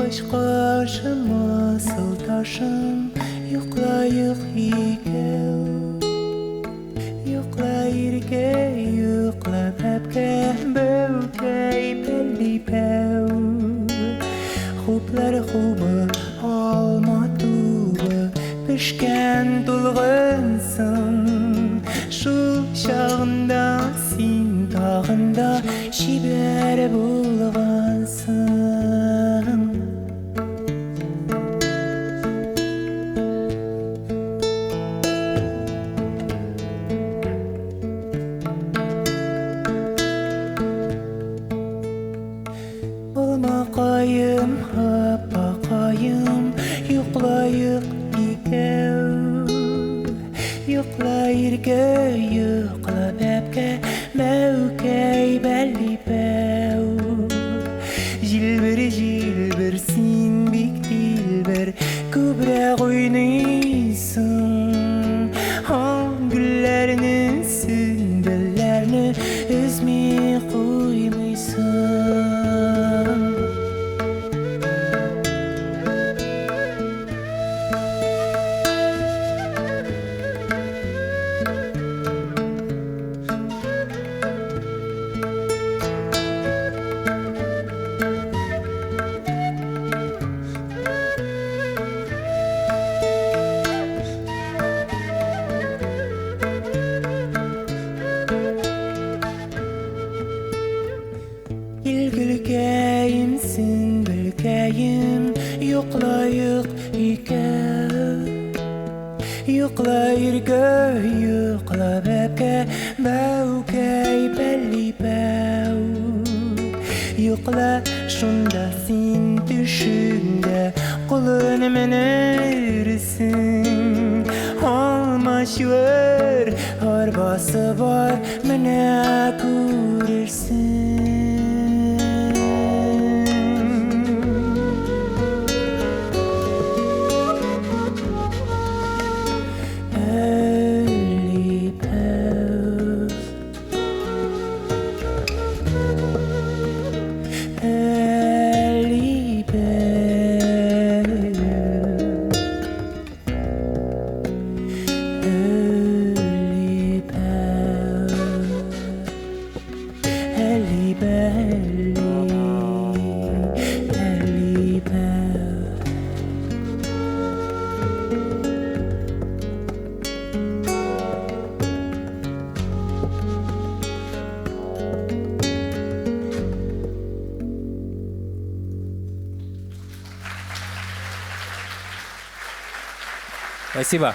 Кашыма сылташым, йоклаек икәү. Йокла, иркә, йокла, бәбкә, бәүкәй, пәлли-пәү. Хуплар хубы, алма тубы, пешкән тулгансың. Шул чагында син тагын да чибәр булгансың. Алмакаем, аппакаем, йоклаек икәү. Йокла, иркә, йокла, бәбкә, бәүкәй, бәлли-бәү. Җилбер, җилбер, син бик дилбер, күбрәк уйныйсың. Ал гөлләрне, сөмбелләрне өзми куймыйсың. Гөлкәем, сөмбелкәем, йоклаек икәү. Йокла, иркә, йокла, бәбкә, бәүкәй, бәлли-бәү. Йокла, шунда син төшеңдә колын менерсең. Алмачуар арбасы бар, менә күрерсең. Әлли-пәү. Спасибо.